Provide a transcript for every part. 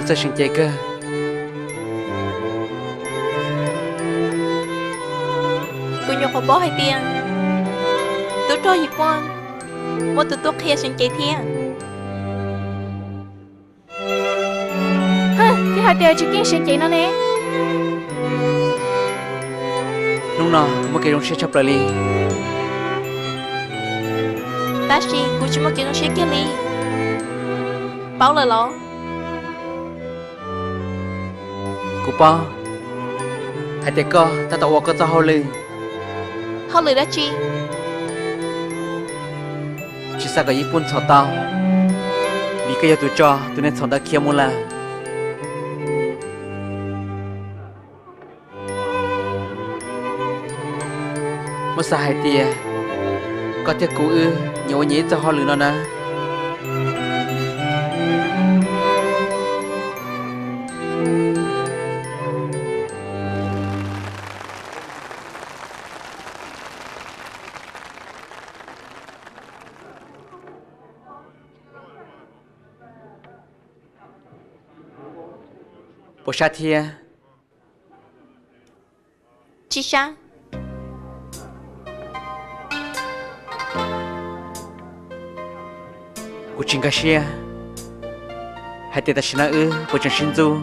Txawj seev cev kawg. Kuv nyuam qhuav paub hais tias tub rog Yim Puaj muaj tus tub qhia seev cev thiab. Thiab hais tias tsis keej seev cev no ne. Hnub no kuv muaj kev zoo siab tshaj plaws li. Tab sis kuv tsis muaj kev zoo siab kiag li. Paub lawm los? Kuv paub hais tias koj tab tom ua koj txoj hauj lwm. Hauj lwm dab tsi? Tsis xav kom Yim Puaj txhom tau, vim koj yog tus tso tus neeg txhaum ntawd khiav mus lawm. Muab xav hais tias koj thiab kuv wb nyias ua nyias ib txoj hauj lwm no na. Puas sab thiab? Tsis sab. Kuv tsis nkag siab hais tias tam sim no wb puas tseem sib ntxub.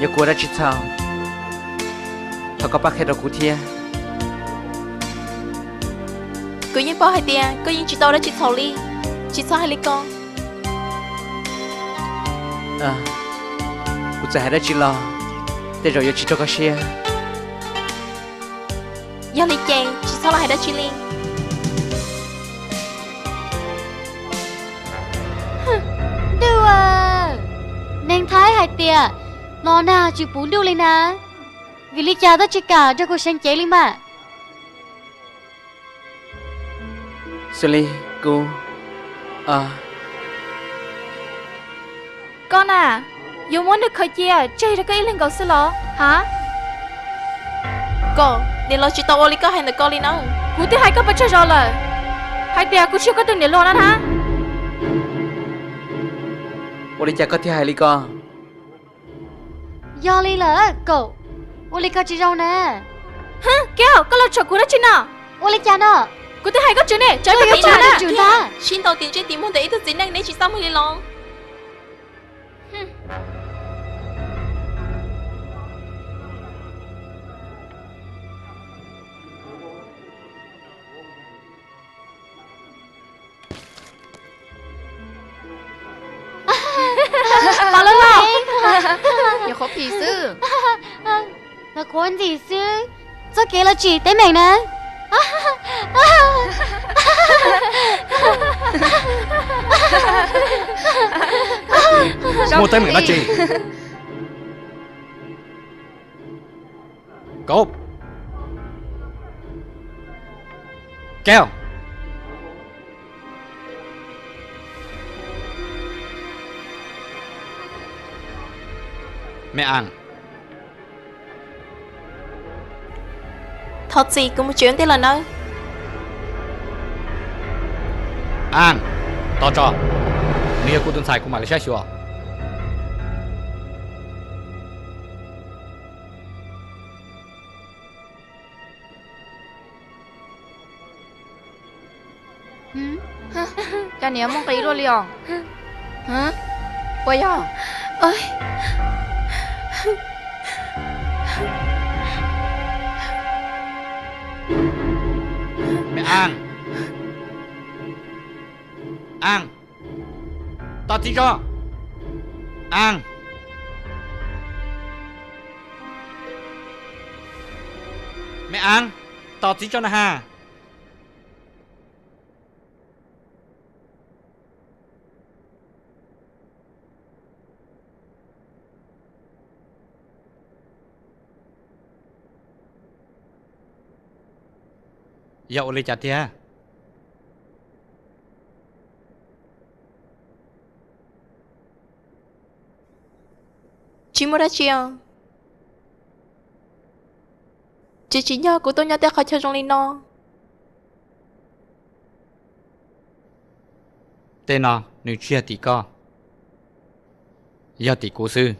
Yog kuv ua dab tsi txhaum, thov koj pab qhia rau kuv thiab. Kuv yeej paub hais tias koj yeej tsis tau ua dab tsi txhaum li, tsis txhob hais li ko. Kuv txawm hais dab tsi los tej zaum yuav tsis raug koj siab. Yog li ces tsis txhob los hais dab tsi li. Ntuj, neeg Thaib hais tias no nag tsis puv ntuj li na, vim li cas twb tsis kam nrog kuv seev cev li mas. Xws li kuv, koj na, yuav muab nws khaws cia tseg rau koj ib leeg nkaus xwb los ha? Koj niam laus tsis tau ua li koj hais ntawm ko li na. Kuv twb hais koj pes tsawg zaus lawm hais tias kuv tsis yog koj tus niam laus no na. Ua li cas koj thiaj hais li ko? Yog li lawm Kaum, ua li ko tsis zoo na. Hwb, Kiav, koj los tsham kuv dab tsi no? Ua li cas no? Kuv twb hais koj tswv ne, tsam koj yuav tsum na. Sib ntaus tim ntsej tim muag ntawm ib tug txiv neej neb tsis txaj muag li los? Pom lawm los? Nyuam qhuav phim xwb. Los qhuav ntxim xwb. Txoj kev los tsim teeb meem na. Muaj teeb meem dab tsi? Kaum, Kiav, Me As. Thov txim, kuv mus tsev ua ntej lawm nawb. As, tos tso, nws yog kuv tus ntxhais kuv mam li saib xyuas. Cas niam muaj nqis luaj li os? Puas yog? Me As, As, tos txiv tso. As, Me As, tos txiv tso na has. Yog ua li cas tiag? Tsis muaj dab tsi os. Tsis tsim nyog kuv tuaj nyob tej qhov chaw zoo li no. Tej no nws tsis yog tim koj, yog tim kuv xwb.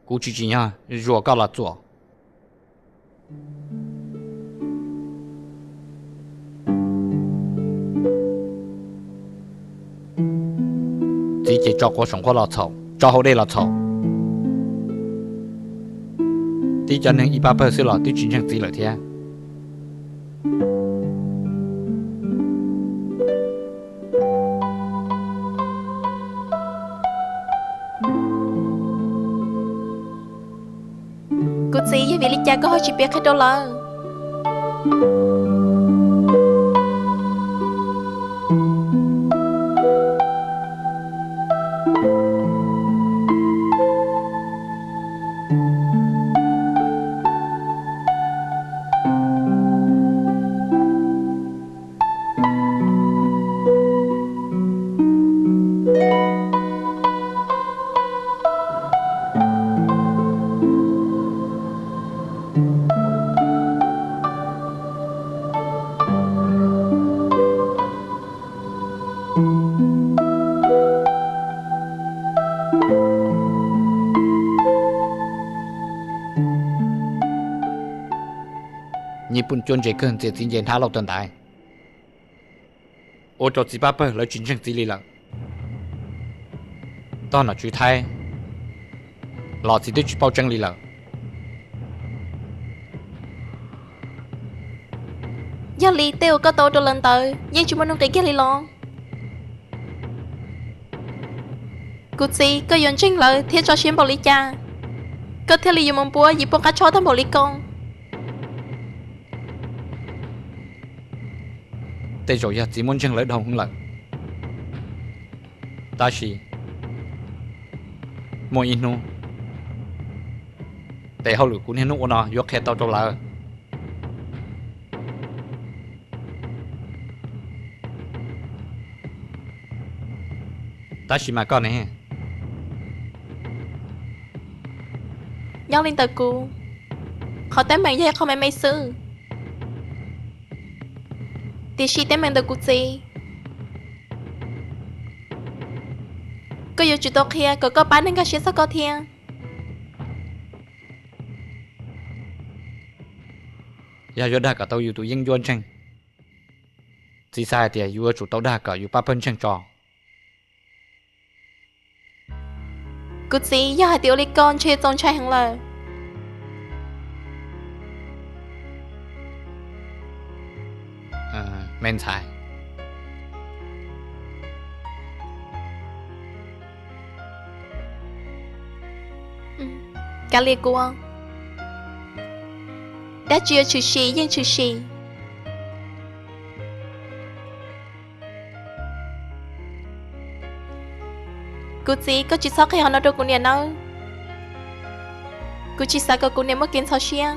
Kuv tsis tsim nyog zuas koj los txuam. Txiv ces tso quav saum nqhuab los txhaum, tso hauv dej los txhaum. Tib cov neeg ib pab pawg xwb los twb tsis ntseeg txiv lawm thiab. Kuv txiv, yog vim li cas koj ho tsis piav qhia rau lawv? Nyij Pooj cuab ntse kawg ntxias txiv nce nrab lauj tawg ntaiv, ua rau txiv pab pawg lawv tsis ntseeg txiv li lawm. Tog nom tswv Thaib los txiv twb tsis paub tseeb li lawm. Yog li tej uas koj tau ua rau lawv ntawd yeej tsis muaj nuj nqis kiag li los? Kuv txiv, koj yuav ntseeg lawv thiab tso siab npaum li cas, koj thiaj li yuav mus npuab Yim Pooj qab tsho tag npaum li ko? Tej zaum yog txiv muab ntseeg lawv dhau heev lawm, tab sis muaj ib hnub tes hauj lwm kuv niaj hnub ua no yuav qhia tau rau lawv. Tab sis mas koj ne, nyob li ntawm kuv, qhov teeb meem yog ib qho me me xwb, tiam sis teeb meem ntawm kuv txiv, koj yuav tsum tau qhia kom koj pab neeg nkag siab txog koj thiab. Yog yuav dag kom tau yus tus yeeb ncuab ntseeg, txiv xav hais tias yus yuav tsum tau dag kom yus pab pawg ntseeg tso. Kuv txiv, yog hais tias ua li ko ntshe yuav txaus ntshai heev lawm. Me ntxhais, kav liam kuv, dab tsi yuav tshwm sim yeej tshwm sim. Kuv txiv, koj tsis txhob qhia qhov no rau kuv niam nawb. Kuv tsis xav kom kuv niam muaj kev ntxhov siab.